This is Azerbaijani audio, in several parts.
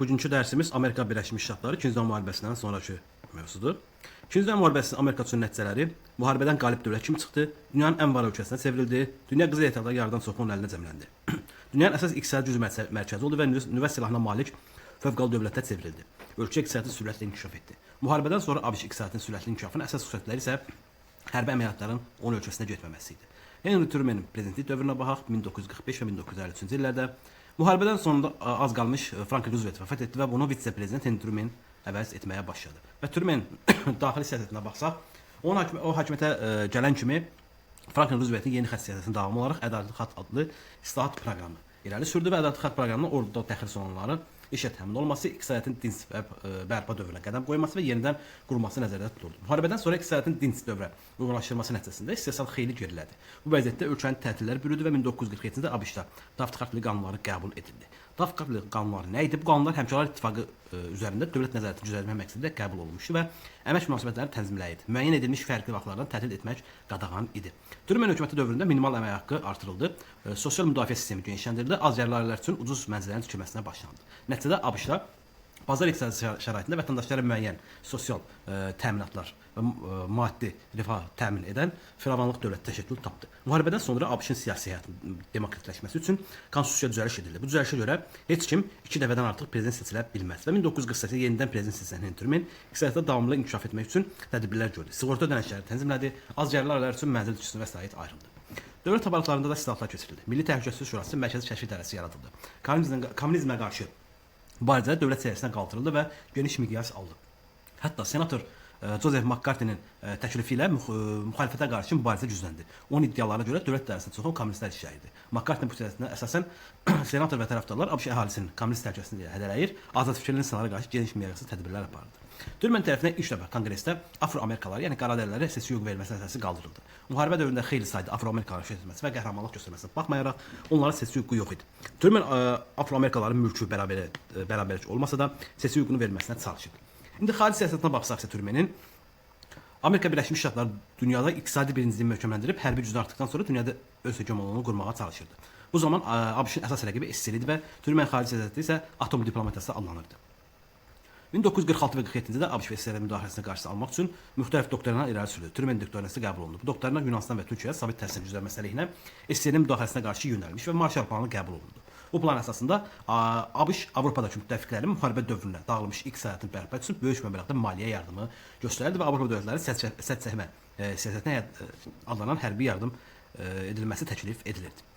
Bugünkü dərsimiz Amerika Birləşmiş Ştatları 2-ci Dünya Müharibəsindən sonrakı mövzudur. 2-ci Dünya Müharibəsinin Amerika üçün nəticələri müharibədən qalib dövlət kimi çıxdı, dünyanın ən varlı ölkəsinə çevrildi, dünya qızıl ehtiyatları yarıdan çoxu onun əlinə cəmləndi. Dünyanın əsas iqtisadi güc mərkəzi oldu və nüvə silahına malik fövqəladə dövlətə çevrildi. Ölkə iqtisadiyyatı sürətlə inkişaf etdi. Müharibədən sonra ABŞ iqtisadiyyatının sürətli inkişafının əsas xüsusiyyətləri isə hərbi əməliyyatların onun ölkəsinə getməməsi idi. Henry Truman prezidentlik dövrünə baxaq 1945 və 1953-cü illərdə. Müharibədən sonunda az qalmış Franklin Roosevelt vəfat etdi və bunu vitse-prezident Henry Truman əvəz etməyə başladı. Və Truman daxili siyasətinə baxsaq, o hakimiyyətə gələn kimi Franklin Rooseveltin yeni xətt siyasətinin davamı olaraq Ədalətli Xətt adlı islahat proqramı irəli sürdü və Ədalətli Xətt proqramının orduda təxris olunanların işə təmin olması, iqtisadiyyatın dinc və bərpa dövrünə qədəm qoyması və yenidən qurulması nəzərdə tutulurdu. Müharibədən sonra iqtisadiyyatın dinc dövrə uyğunlaşdırılması nəticəsində istehsal xeyli gerilədi. Bu vəziyyətdə ölkəni tətillər bürüdü və 1947-ci ABŞ-da Taft-Hartley qanunları qəbul edildi. Taft-Hartley qanunları nə idi? Bu qanunlar Həmkarlar İttifaqı üzərində dövlət nəzarətini gücləndirmək məqsədi ilə qəbul olunmuşdu və əmək münasibətlərini tənzimləyirdi. Müəyyən edilmiş fərqli vaxtlardan tətil etmək qadağan idi. Truman hökuməti dövründə minimal əmək haqqı artırıldı, sosial müdafiə sistemi genişləndirildi, az gəlirli ailələr üçün ucuz mənzillərin tikilməsinə başlandı. Nəticədə ABŞ-da bazar iqtisadi şəraitində vətəndaşlara müəyyən sosial təminatlar və maddi rifah təmin edən firavanlıq dövləti təşəkkül tapdı. Müharibədən sonra ABŞ-ın siyasi həyatının demokratləşməsi üçün konstitusiya düzəliş edildi. Bu düzəlişə görə heç kim 2 dəfədən artıq prezident seçilə bilməz və 1948-də yenidən prezident seçilən Henry Truman iqtisadiyyatda davamlı inkişaf etmək üçün tədbirlər gördü. Sığorta ödənişləri tənzimlədi, az gəlirli ailələr üçün mənzil tikintisi vəsait ayrıldı. Dövlət aparatlarında da islahatlar keçirildi. Milli Təhlükəsizlik Şurası Mərkəzi Kəşf İdarəsi yaradıldı. Kommunizmə qarşı mübarizə dövlət səviyyəsinə qaldırıldı və geniş miqyas aldı. Hətta senator Joseph McCarthy'nin təklifi ilə müxalifətə qarşı mübarizə gücləndi. Onun iddialarına görə dövlət idarəsində çoxu kommunistlər işləyirdi. McCarthy bu siyasətinə əsasən senator və tərəfdarlar ABŞ əhalisinin kommunist təhlükəsini hədələyir, azad fikirli insanlara qarşı geniş miqyaslı tədbirlər aparırdı. Truman tərəfindən ilk dəfə Konqresdə Afroamerikalılara, yəni qaradərililərə seçki hüququ verilməsi məsələsi qaldırıldı. Müharibə dövründə xeyli sayda Afroamerikalıların iştirak etməsi və qəhrəmanlıq göstərməsinə baxmayaraq, onların seçki hüququ yox idi. Truman Afroamerikalıların mülki bərabərlik olmasa da seçki hüququnu verilməsinə çalışırdı. İndi xarici siyasətinə baxsaq isə Trumanin Amerika Birləşmiş Ştatları dünyada iqtisadi birinciliyi möhkəmləndirib hərbi gücünü artdıqdan sonra dünyada öz hegemonluğunu qurmağa çalışırdı. Bu zaman ABŞ-ın əsas rəqibi SSR idi və Truman xarici siyasəti isə atom diplomatiyası adlanırdı. 1946 və 47-ci ildə ABŞ və SSR müdaxiləsinə qarşısını almaq üçün müxtəlif doktrinalar irəli sürüldü. Truman doktrinası qəbul olundu. Bu doktrina Yunanistan və Türkiyə Sovet təsirini güclənməsi əleyhinə SSR-nin müdaxiləsinə qarşı yönəlmiş və Marshall planı qəbul olundu. Bu plan əsasında ABŞ Avropadakı müttəfiqlərin müharibə dövründə dağılmış iqtisadiyyatını bərpa üçün böyük məbləğdə maliyyə yardımı göstərildi və Avropa dövlətləri sədd çəkmə siyasətinə adlanan hərbi yardım edilməsi təklif edilirdi.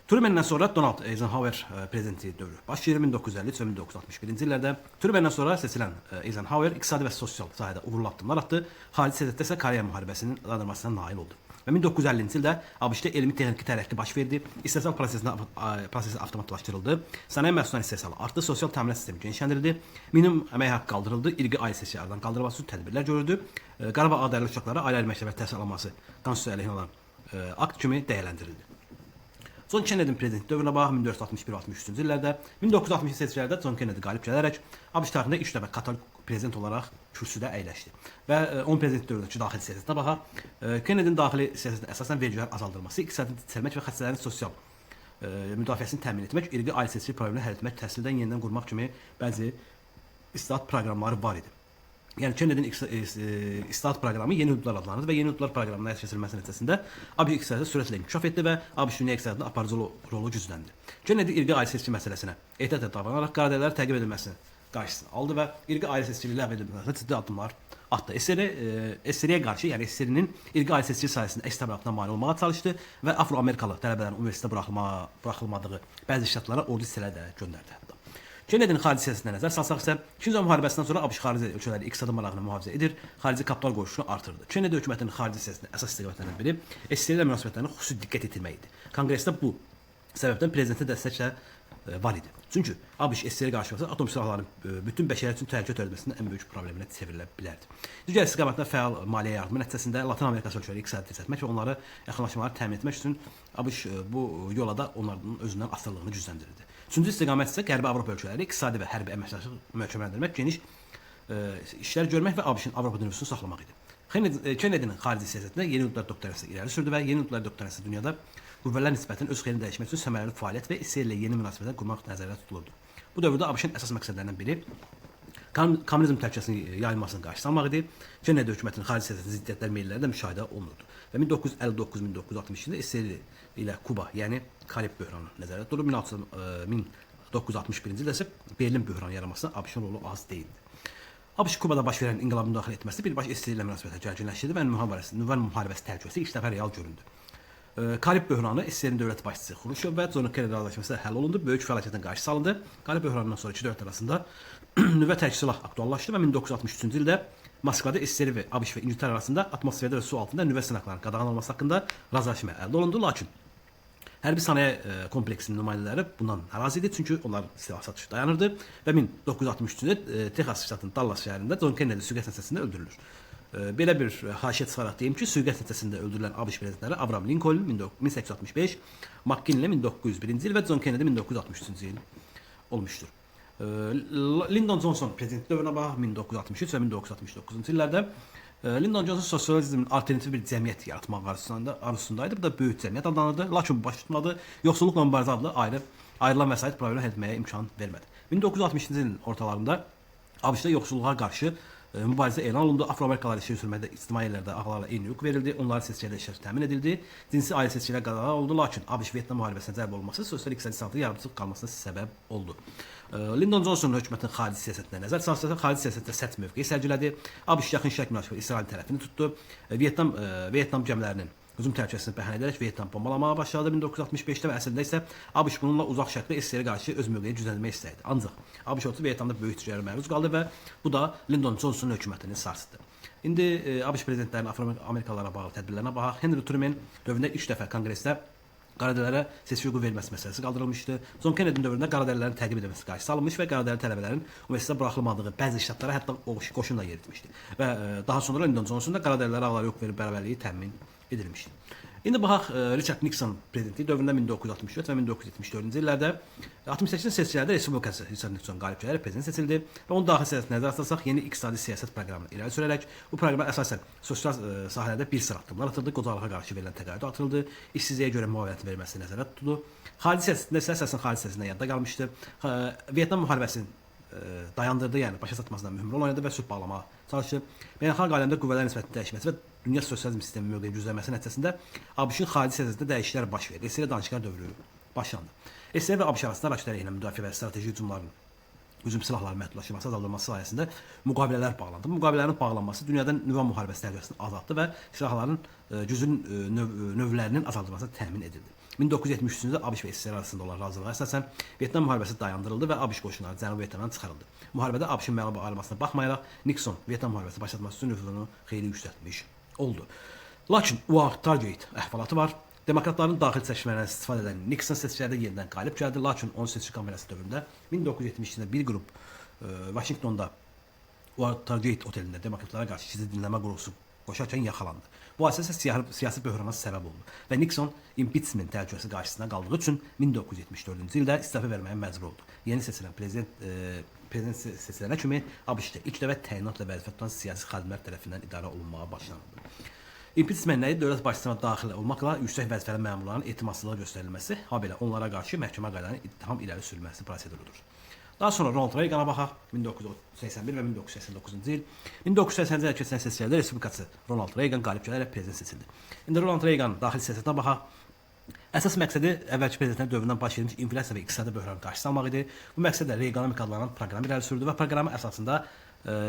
Trumandan sonra Donald Eisenhower prezidentliyi dövrü başlayır 1953 və 1961-ci illərdə. Trumandan sonra seçilən Eisenhower iqtisadi və sosial sahədə uğurlu addımlar atdı. Xarici siyasətdə isə Koreya müharibəsinin dayandırılmasına nail oldu. Və 1950-ci ildə ABŞ-da elmi texniki tərəqqi baş verdi. İstehsal prosesi avtomatlaşdırıldı. Sənaye məhsullarının istehsalı artdı, sosial təminat sistemi genişləndirildi. Minimum əmək haqqı qaldırıldı, irqi ailə seçkisi aradan qaldırılması üçün tədbirlər görüldü. Qara və ağdərili uşaqlara ayrı-ayrı məktəbə təhsil alınması konstitusiya əleyhinə olan akt kimi dəyərləndirildi. John Kennedy-nin prezident dövrünə baxaq 1961-63-cü illərdə. 1960-cı seçkilərdə John Kennedy qalib gələrək ABŞ tarixində ilk dəfə katolik prezident olaraq kürsüdə əyləşdi. Və onun prezident dövründəki daxili siyasətinə baxaq. Kennedy-nin daxili siyasətinə əsasən vergilər azaldılması, iqtisadiyyatı dirçəlmək və xəstələrin sosial müdafiəsini təmin etmək, irqi ailə seçkisi problemini həll etmək, təhsildən yenidən qurmaq kimi bəzi islahat proqramları var idi. Yəni Kennedy-nin islahat proqramı Yeni Hüdudlar adlanırdı və Yeni Hüdudlar proqramının həyata keçirilməsi nəticəsində ABŞ iqtisadiyyatı sürətlə inkişaf etdi və ABŞ dünya iqtisadiyyatında aparıcı rolu gücləndi. Kennedy irqi ailə seçki məsələsinə ehtiyatla davranaraq qaradərililərin təqib edilməsini qarşısını aldı və irqi ailə seçkiliyi ləğv edilməsinə ciddi addımlar atdı. SSR-yə qarşı, yəni SSR-nin irqi ailə seçkisi sayəsində əks təbliğatına mane olmağa çalışdı və Afroamerikalı tələbələrin universitetə buraxılmadığı bəzi ştatlara ordu hissələri də göndərdi hətta. Kennedy-nin xarici siyasətinə nəzər salsaq isə, İkinci Dünya müharibəsindən sonra ABŞ xarici ölkələri iqtisadi marağını mühafizə edir, xarici kapital qoşusunu artırdı. Kennedy hökumətinin xarici siyasətinin əsas istiqamətlərindən biri SSR ilə münasibətlərini xüsusi diqqət yetirmək idi. Konqresdə bu səbəbdən prezidentə dəstək də var idi. Çünki ABŞ SSR qarşılaşsa atom silahlarının bütün bəşəriyyət üçün təhlükə törətməsinin ən böyük probleminə çevrilə bilərdi. Digər istiqamətdə fəal maliyyə yardımı nəticəsində Latın Amerikası ölkələri iqtisadi dirçəltmək və onları yaxınlaşmaları təmin etmək üçün ABŞ bu yola da onların özündən asılılığını gücləndirirdi. Üçüncü istiqamət isə Qərbi Avropa ölkələri iqtisadi və hərbi əməkdaşlıq möhkəmləndirmək, geniş işlər görmək və ABŞ-ın Avropa nüfuzunu saxlamaq idi. Kennedy-nin xarici siyasətində Yeni Hüdudlar doktrinası irəli sürdü və Yeni Hüdudlar doktrinası dünyada qüvvələr nisbətinin öz xeyrinə dəyişmək üçün səmərəli fəaliyyət və SSR ilə yeni münasibətlər qurmaq nəzərdə tutulurdu. Bu dövrdə ABŞ-ın əsas məqsədlərindən biri kommunizm təhlükəsinin yayılmasının qarşısını almaq idi. Kennedy hökumətinin xarici siyasətinin ziddiyyətlər meyilləri də müşahidə olunurdu. Və 1959-1962-də SSR ilə Kuba, yəni Karib böhranı nəzərdə tutulur. 1961-ci ildə isə Berlin böhranı yaranmasına ABŞ-ın rolu az deyildi. ABŞ Kubada baş verən inqilaba müdaxilə etməsi birbaşa SSR ilə münasibətləri gərginləşdirdi və nüvə müharibəsi təhlükəsi ilk dəfə real göründü. Karib böhranı SSR-in dövlət başçısı Xruşov və John Kennedy razılaşması ilə həll olundu. Böyük fəlakətin qarşısı alındı. Karib böhranından sonra iki dövlət arasında nüvə tərki silah aktuallaşdı və 1963-cü ildə Moskvada SSR və ABŞ və İngiltərə arasında atmosferdə və su altında nüvə sınaqlarının qadağan olunması haqqında razılaşma əldə olundu. Lakin hərbi sənaye kompleksinin nümayəndələri bundan narazı idi, çünki onlar silah satışı dayanırdı və 1963-cü ildə Texas ştatının Dallas şəhərində John Kennedy sui-qəsd nəticəsində öldürülür. Belə bir xaşiyə çıxaraq deyim ki, sui-qəsd nəticəsində öldürülən ABŞ prezidentləri Abraham Lincoln 1865, McKinley 1901-ci il və John Kennedy 1963-cü il olmuşdur. Lyndon Johnson prezident dövrünə baxaq 1963 və 1969-cu illərdə. Lyndon Johnson sosializmin alternativ bir cəmiyyət yaratmaq arzusundaydı. Bu da böyük cəmiyyət adlanırdı. Lakin bu baş tutmadı. Yoxsulluqla mübarizə adlı ayrılan vəsait problemi həll etməyə imkan vermədi. 1960-cı ilin ortalarında ABŞ-da yoxsulluğa qarşı mübarizə elan olundu. Afroamerikalılar işə sürmədə ictimai yerlərdə ağlarla eyni hüquq verildi. Onların seçkilərdə iştirakı təmin edildi. Cinsi ayrı seçkilər qadağan olundu. Lakin ABŞ Vyetnam müharibəsinə cəlb olunması sosial iqtisadi islahatın yarımçıq qalmasına səbəb oldu. Lyndon Johnson hökumətinin xarici siyasətinə nəzər salsaq, xarici siyasətdə sərt mövqe sərgilədi. ABŞ Yaxın Şərq münasibətləri İsrail tərəfini tutdu. Vyetnam gəmilərinin hücum təhlükəsini bəhanə edərək Vyetnam bombalamağa başladı 1965-də və əslində isə ABŞ bununla Uzaq Şərqdə SSR-ə qarşı öz mövqeyini gücləndirmək istəyirdi. Ancaq ABŞ ordusu Vyetnamda böyük itkilər məruz qaldı və bu da Lyndon Johnsonun hökumətini sarsıtdı. İndi ABŞ prezidentlərinin Afroamerikalılara bağlı tədbirlərinə baxaq. Henry Truman dövründə ilk dəfə Konqresdə qaradərilərə seçki hüququ verilməsi məsələsi qaldırılmışdı. John Kennedy-nin dövründə qaradərilərin təqib edilməsi qarşısı alınmış və qaradərili tələbələrin universitetə buraxılmadığı bəzi ştatlara hətta qoşunla yeritmişdi. Və daha sonra Lyndon Johnson da qaradərilərə ağlar hüquq verib bərabərliyi təmin edilmişdi. İndi baxaq Richard Nixon prezidentliyi dövründə 1964 və 1974-cü illərdə 68-ci seçkilərdə Respublikaçı Richard Nixon qalib gələrək prezident seçildi və onun daxili siyasətinə nəzər salsaq, yeni iqtisadi siyasət proqramını irəli sürərək bu proqrama əsasən sosial sahələrdə bir sıra addımlar atıldı, qocalığa qarşı verilən təqaüd artırıldı, işsizliyə görə müavinətin verilməsi nəzərdə tutuldu. Xarici siyasətində isə əsasən xarici siyasətində yadda qalmışdı. Vyetnam müharibəsini dayandırdı, yəni başa çatmasında mühüm rol oynadı və sülh bağlamağa çalışdı. Beynəlxalq aləmdə qüvvələr nisbətinin dəyişməsi və dünya sosializm sistemi mövqeyinin güclənməsi nəticəsində ABŞ-ın xarici siyasətində dəyişikliklər baş verdi. SSR danışıqlar dövrü başlandı. SSR və ABŞ arasında raketlər əleyhinə müdafiə və strateji hücumların, hücum silahlarının məhdudlaşdırılması, azaldılması sayəsində müqavilələr bağlandı. Müqavilələrin bağlanması dünyada nüvə müharibəsi təhlükəsini azaltdı və silahların gücün növlərinin azaldılması təmin edildi. 1973-cü ildə ABŞ və SSR arasında olan razılığa əsasən Vyetnam müharibəsi dayandırıldı və ABŞ qoşunları Cənubi Vyetnamdan çıxarıldı. Müharibədə ABŞ-ın məğlub ayrılmasına baxmayaraq Nixon Vyetnam müharibəsi başlatması üçün nüfuzunu xeyli yüksəltmiş oldu. Lakin Watergate əhvalatı var. Demokratların daxil seçkilərdən istifadə edən Nixon seçkilərdə yenidən qalib gəldi. Lakin 10 seçki kampaniyası dövründə 1972-də bir qrup Washingtonda Watergate otelində demokratlara qarşı gizli dinləmə qurğusu qoşarkən yaxalandı. Bu hadisə isə siyasi böhrana səbəb oldu və Nixon impeachment təhlükəsi qarşısında qaldığı üçün 1974-cü ildə istefa verməyə məcbur oldu. Yeni seçilən prezident seçilənə kimi ABŞ-da ilk dəfə təyinatla vəzifə tutan siyasi xadimlər tərəfindən idarə olunmağa başlanıldı. İmpeachment nəyi? Dövlət başçısına daxil olmaqla yüksək vəzifəli məmurların etimadsızlığa göstərilməsi, habelə onlara qarşı məhkəmə qaydalarının ittiham irəli sürülməsi prosedurudur. Daha sonra Ronald Reagan'a baxaq. 1981 və 1989-cu il. 1980-ci ildə keçirilən seçkilərdə Respublikaçı Ronald Reagan qalib gələrək prezident seçildi. İndi Ronald Reagan daxili siyasətinə baxaq. Əsas məqsədi əvvəlki prezidentlər dövründən baş vermiş inflyasiya və iqtisadi böhranın qarşısını almaq idi. Bu məqsədlə Reaganomika adlanan proqram irəli sürdü və proqramın əsasında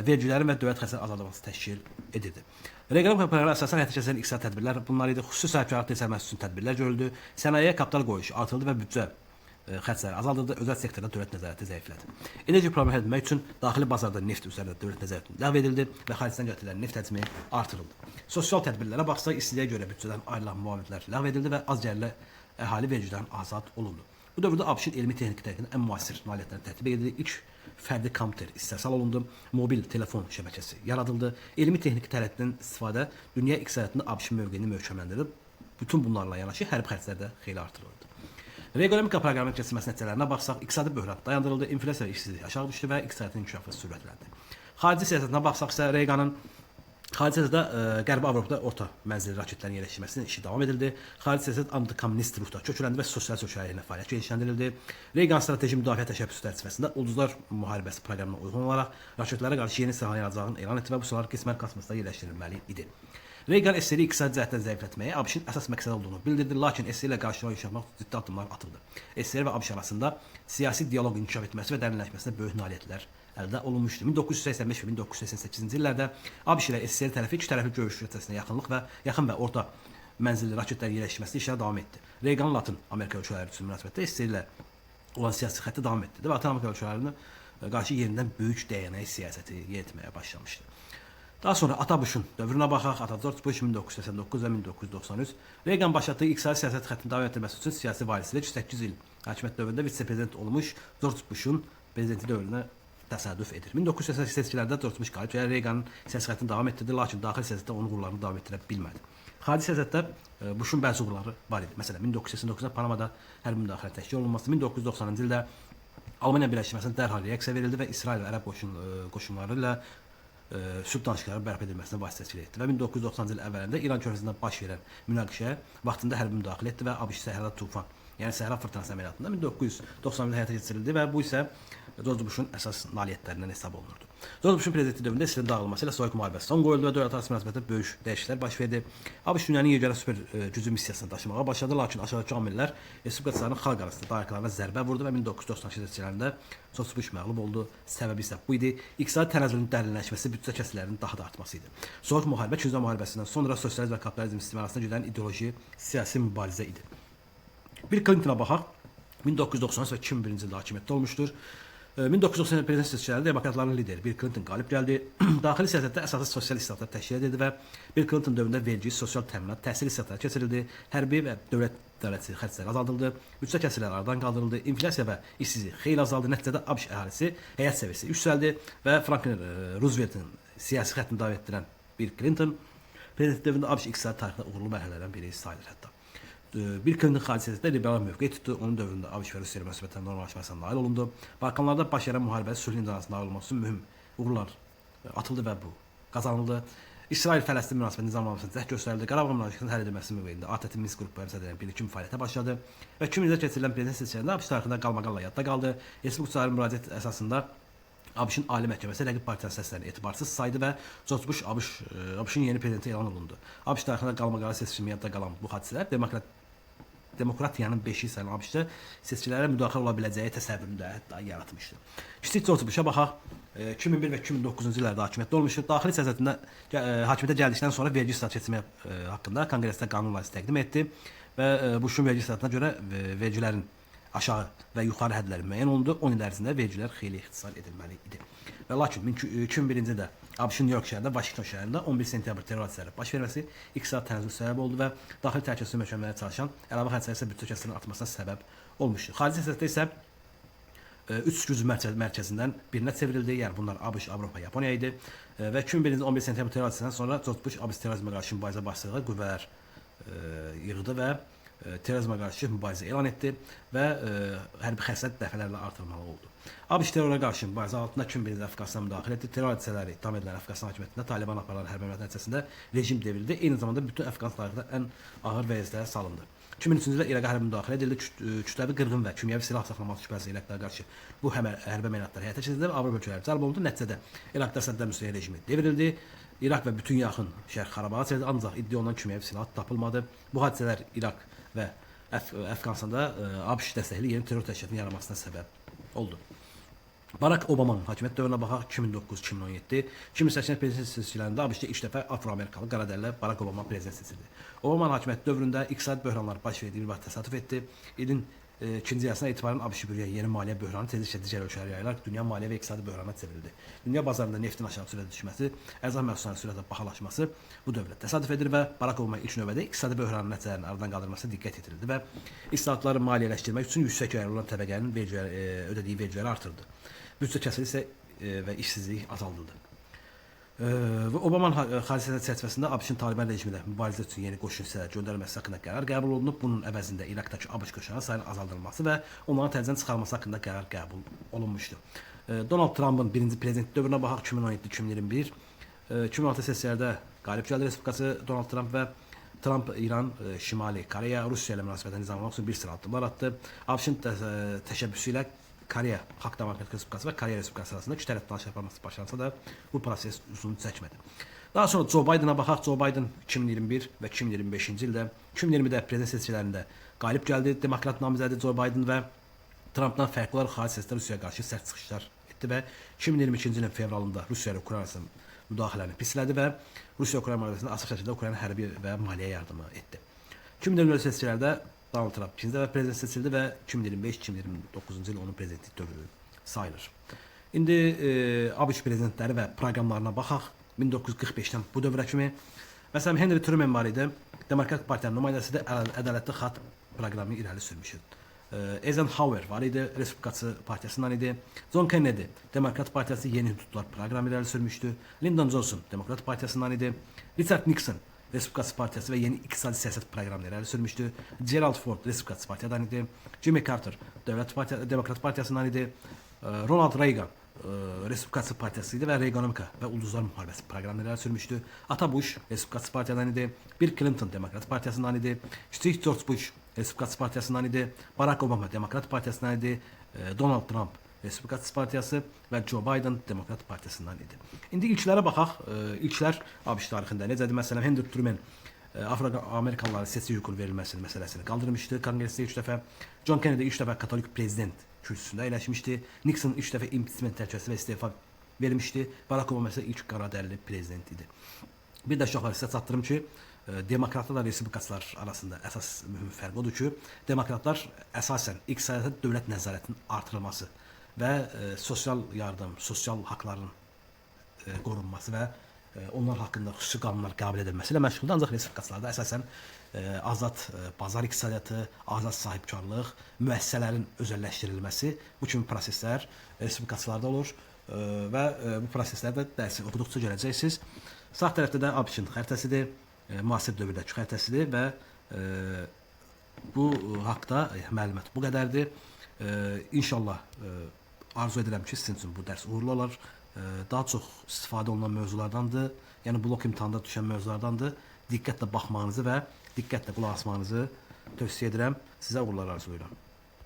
vergilərin və dövlət xərclərinin azaldılması təşkil edildi. Reaganomika proqramı əsasən həyata keçirilən iqtisadi tədbirlər bunlar idi. Xüsusi sahibkarlıq dirçəlməsi üçün tədbirlər görüldü. Sənayeyə kapital qoyuluşu artırıldı və büdcə xərcləri azaldıldı, özəl sektorda dövlət nəzarəti zəiflədi. Enerji problemi həll etmək üçün daxili bazarda neft üzərində dövlət nəzarəti ləğv edildi və xaricdən gətirilən neft həcmi artırıldı. Sosial tədbirlərə baxsaq, işsizliyə görə büdcədən ayrılan müavinətlər ləğv edildi və az gəlirli əhali vergidən azad olundu. Bu dövrdə ABŞ-ın elmi texniki tərəfindən ən müasir nailiyyətləri tətbiq edildi. İlk fərdi kompüter istehsal olundu, mobil telefon şəbəkəsi yaradıldı. Elmi texniki tərəfindən istifadə dünya iqtisadiyyatında ABŞ-ın mövqeyini möhkəmləndirdi. Bütün bunlarla yanaşı hərbi xərclər də xeyli artırıldı. Reaganomika proqramının keçirilməsi nəticələrinə baxsaq, iqtisadi böhran dayandırıldı, inflyasiya və işsizlik aşağı düşdü və iqtisadiyyatın inkişafı sürətləndi. Xarici siyasətinə baxsaq isə Reaganın Xarici siyasətdə Qərbi Avropada orta mənzilli raketlərin yerləşdirilməsinin işi davam edildi. Xarici siyasət antikommunist ruhda kökləndi və sosialist ölkələr əleyhinə fəaliyyət genişləndirildi. Reagan strateji müdafiə təşəbbüsü çərçivəsində Ulduzlar müharibəsi proqramına uyğun olaraq raketlərə qarşı yeni silahın yaradacağını elan etdi və bu silahlar qismən kosmosda yerləşdirilməli idi. Reagan SSR-i iqtisadi cəhətdən zəiflətməyə ABŞ-ın əsas məqsədi olduğunu bildirdi, lakin SSR ilə qarşılıqlı yaşamaq ciddi addımlar atıldı. SSR və ABŞ arasında siyasi dialoq inkişaf etməsi və dərinləşməsinə böyük nailiyyətlər əldə olunmuşdu. 1985 və 1988-ci illərdə ABŞ ilə SSR tərəfi iki tərəfli görüş nəticəsində yaxınlıq və yaxın və orta mənzilli raketlərin yerləşməsini işə davam etdi. Reagan Latın Amerika ölkələri üçün münasibətdə SSR ilə olan siyasi xətti davam etdi və Latın Amerika ölkələrinə qarşı yenidən böyük dəyənək siyasəti yeritməyə başlamışdı. Daha sonra Ata Buşun dövrünə baxaq. Ata George Bush 1989 və 1993. Reagan başlatdığı iqtisadi siyasət xəttini davam etdirməsi üçün siyasi varislik 8 il hakimiyyət dövründə vitse-prezident olmuş George Bushun prezidenti dövrünə təsadüf edir. 1988 seçkilərdə George Bush qalib gəlir, Reaganın siyasi xəttini davam etdirdi, lakin daxili siyasətdə onun uğurlarını davam etdirə bilmədi. Xarici siyasətdə Bushun bəzi uğurları var idi. Məsələn, 1989-da Panamada hərbi müdaxilə təşkil olunması, 1990-cı ildə Almaniya birləşməsinə dərhal reaksiya verildi və İsrail və Ərəb qoşunları ilə sülh danışıqlarının bərpa edilməsinə vasitəçilik etdi və 1990-cı il əvvəlində İran körfəzində baş verən münaqişəyə vaxtında hərbi müdaxilə etdi və ABŞ Səhra Tufan, yəni Səhra Fırtınası əməliyyatında 1991-də həyata keçirildi və bu isə George Bushun əsas nailiyyətlərindən hesab olunurdu. George Bushun prezidentliyi dövründə İsrailin dağılması ilə Soyuq müharibəsi son qoyuldu və dövlət arası münasibətdə böyük dəyişikliklər baş verdi. ABŞ dünyanın yeganə super gücü missiyasını daşımağa başladı, lakin aşağıdakı amillər respublikaçıların xalq arasında dayanıqlarına zərbə vurdu və 1992 seçkilərində George Bush məğlub oldu. Səbəbi isə bu idi. İqtisadi tənəzzülün dərinləşməsi, büdcə kəslərinin daha da artması idi. Soyuq müharibə İkinci Dünya müharibəsindən sonra sosializm və kapitalizm sistemi arasında gedən ideoloji siyasi mübarizə idi. Bill Clintona baxaq. 1993 və 2001-ci ildə hakimiyyətdə olmuşdur. 1990 prezident seçkilərində demokratların lideri Bill Clinton qalib gəldi. Daxili siyasətdə əsaslı sosial islahatlar təşkil edildi və Bill Clinton dövründə vergi, sosial təminat, təhsil islahatları keçirildi, hərbi və dövlət xərcləri azaldıldı, büdcə kəsirləri aradan qaldırıldı, inflyasiya və işsizlik xeyli azaldı. Nəticədə ABŞ əhalisi həyat səviyyəsi yüksəldi və Franklin Rooseveltin siyasi xəttini davam etdirən Bill Clinton prezident dövründə ABŞ iqtisadi tarixində uğurlu mərhələlərdən biri sayılır hətta. Bill Clinton xarici siyasətdə liberal mövqe tutdu. Onun dövründə ABŞ və Rusiya münasibətlərinin normallaşmasına nail olundu. Balkanlarda baş verən müharibədə sülh imzalamasına nail olması üçün mühüm uğurlar atıldı və bu qazanıldı. İsrail-Fələstin münasibətinin nizamlanmasına cəhd göstərildi. Qarabağ münaqişəsinin həll edilməsi mövqeyində ATƏT Minsk qrupu həmsə edilən birlik fəaliyyətə başladı və 2000-də keçirilən prezident seçkilərində ABŞ tarixində qalmaqalla yadda qaldı. Respublikaçıların müraciət əsasında ABŞ-ın Ali Məhkəməsi rəqib partiyanın səslərini etibarsız saydı və George Bush ABŞ-ın yeni prezidenti elan olundu. ABŞ tarixində qalmaqalı seçimi yadda qalan bu hadisələr demokratiyanın beşiyi sayılan ABŞ-da seçkilərə müdaxilə ola biləcəyi təsəvvürünü də hətta yaratmışdı. Kiçik George Bush'a baxaq. 2001 və 2009-cu illərdə hakimiyyətdə olmuşdur. Daxili siyasətində hakimiyyətə gəldikdən sonra vergi islahatı keçirmək haqqında Konqresdə qanun layihəsi təqdim etdi və Bush'un vergi islahatına görə vergilərin aşağı və yuxarı hədləri müəyyən olundu. 10 il ərzində vergilər xeyli ixtisar edilməli idi. Və lakin 2001-ci ildə ABŞ-ın New York şəhərində, Vaşinqton şəhərində 11 sentyabr terror hadisələri baş verməsi iqtisadi tənəzzül səbəb oldu və daxili təhlükəsizlik möhkəmlənməyə çalışan əlavə xərclər isə büdcə kəsrinin artmasına səbəb olmuşdu. Xarici siyasətdə isə üç güc mərkəzindən birinə çevrildi. Yəni bunlar ABŞ, Avropa, Yaponiya idi. Və 2001-ci 11 sentyabr terror hadisəsindən sonra George Bush ABŞ terrorizmə qarşı mübarizə başladığı qüvvələr yığdı və terrorizmə qarşı mübarizə elan etdi və hərbi xərclər dəfələrlə artırılmalı oldu. ABŞ terrora qarşı mübarizə altında 2001-ci Əfqanistana müdaxilə etdi. Terror hadisələri ittiham edilən Əfqanistan hakimiyyətində Taliban aparılan hərbi əməliyyat nəticəsində rejim devrildi. Eyni zamanda bütün Əfqan tarixində ən ağır vəziyyətlərə salındı. 2003-cü ildə İraqa hərbi müdaxilə edildi. Kütləvi qırğın və kimyəvi silah saxlaması şübhəsi İraqlara qarşı bu hərbi əməliyyatlar həyata keçirildi və Avropa ölkələri cəlb olundu. Nəticədə İraqda Səddam Hüseyn rejimi devrildi. İraq və bütün yaxın şərq xarabağa çevrildi, ancaq iddia olunan kimyəvi silah tapılmadı. Bu hadisələr İraq və Əfqanistanda ABŞ dəstəkli yeni terror təşkilatının yaranmasına səbəb oldu. Barack Obamanın hakimiyyət dövrünə baxaq 2009-2017. 2008 prezident seçkilərində ABŞ-da ilk dəfə Afroamerikalı qaradərili Barack Obama prezident seçildi. Obamanın hakimiyyət dövründə iqtisadi böhranlar baş verdiyi bir vaxt təsadüf etdi. İlin ikinci yarısına etibarən ABŞ bürüyən yeni maliyyə böhranı tezliklə digər ölkələrə yayılaraq dünya maliyyə və iqtisadi böhrana çevrildi. Dünya bazarında neftin aşağı sürətlə düşməsi, ərzaq məhsullarının sürətlə bahalaşması bu dövrə təsadüf edir və Barack Obama ilk növbədə iqtisadi böhranın nəticələrini aradan qaldırmasına diqqət yetirildi və islahatları maliyyələşdirmək üçün yüksək gəlirli olan təbəqənin ödədiyi vergiləri artırdı. Büdcə kəsiri isə və işsizlik azaldıldı. Və Obamanın xarici siyasət çərçivəsində ABŞ-ın Taliban rejimi ilə mübarizə üçün yeni qoşun hissələri göndərilməsi haqqında qərar qəbul olunub. Bunun əvəzində İraqdakı ABŞ qoşunlarının sayının azaldılması və onların təzədən çıxarılması haqqında qərar qəbul olunmuşdu. Donald Trumpın birinci prezident dövrünə baxaq 2017-2021. 2016 sessiyalarda qalib gəldi Respublikaçı Donald Trump və Trump İran, Şimali Koreya, Rusiya ilə münasibətləri nizamlamaq üçün bir sıra addımlar atdı. ABŞ-ın təşəbbüsü ilə Koreya Xalq Demokratik Respublikası və Koreya Respublikası arasında iki tərəfli danışıq aparması başlansa da bu proses uzun çəkmədi. Daha sonra Joe Biden'a baxaq. Joe Biden 2021 və 2025-ci ildə, 2020-də prezident seçkilərində qalib gəldi. Demokrat namizədi Joe Biden və Trumpdan fərqli olaraq xarici siyasətdə Rusiyaya qarşı sərt çıxışlar etdi və 2022-ci ilin fevralında Rusiya ilə Ukrayna arasında müdaxiləni pislədi və Rusiya-Ukrayna müharibəsində açıq şəkildə Ukrayna hərbi və maliyyə yardımı etdi. 2024 seçkilərdə Donald Trump ikinci dəfə prezident seçildi və 2025-2029-cu il onun prezidentlik dövrü sayılır. İndi ABŞ prezidentləri və proqramlarına baxaq. 1945-dən bu dövrə kimi. Məsələn, Henry Truman var idi. Demokrat Partiyanın nümayəndəsidir. Ədalətli xatt proqramı irəli sürmüşdü. Eisenhower var idi, Respublikaçı partiyasından idi. John Kennedy, Demokrat Partiyası yeni hüdudlar proqramı irəli sürmüşdü. Lyndon Johnson, Demokrat Partiyasından idi. Richard Nixon, Respublikaçı Partiyası və yeni iqtisadi siyasət proqramını irəli sürmüşdü. Gerald Ford, Respublikaçı Partiyadan idi. Jimmy Carter, Demokrat Partiyasından idi. Ronald Reagan, Respublikaçı Partiyası idi və Reaganomika və Ulduzlar Müharibəsi proqramını irəli sürmüşdü. Ata Bush, Respublikaçı Partiyadan idi. Bill Clinton, Demokrat Partiyasından idi. Kiçik George Bush, Respublikaçı Partiyasından idi. Barack Obama, Demokrat Partiyasından idi. Donald Trump, Respublikaçı Partiyası və Joe Biden, Demokrat Partiyasından idi. İndi ilklərə baxaq. İlklər ABŞ tarixində necədir? Məsələn, Henry Truman Afro-Amerikalıların seçki hüququ verilməsinin məsələsini qaldırmışdı Konqresdə ilk dəfə. John Kennedy ilk dəfə katolik prezident kürsüsündə əyləşmişdi. Nixon ilk dəfə impiçment təhlükəsi və istefa vermişdi. Barack Obama isə ilk qara dərili prezident idi. Bir də uşaqlar sizə çatdırım ki, demokratlarla respublikaçılar arasında əsas mühüm fərq odur ki, demokratlar əsasən iqtisadiyyata dövlət nəzarətinin artırılması və sosial yardım, sosial haqların qorunması və onlar haqqında xüsusi qanunlar qəbul edilməsi ilə məşğuldur. Ancaq respublikaçılarda əsasən azad bazar iqtisadiyyatı, azad sahibkarlıq, müəssisələrin özəlləşdirilməsi, bu kimi proseslər respublikaçılarda olur və bu proseslərdə dərsi oxuduqca görəcəksiniz. Sağ tərəfdə də ABŞ-ın xəritəsidir, müasir dövrdəki xəritəsidir və bu haqda məlumat bu qədərdir. İnşallah arzu edirəm ki, sizin üçün bu dərs uğurlu olar. Daha çox istifadə olunan mövzulardandır. Yəni blok imtahanda düşən mövzulardandır. Diqqətlə baxmağınızı və diqqətlə qulaq asmağınızı tövsiyə edirəm. Sizə uğurlar arzulayıram.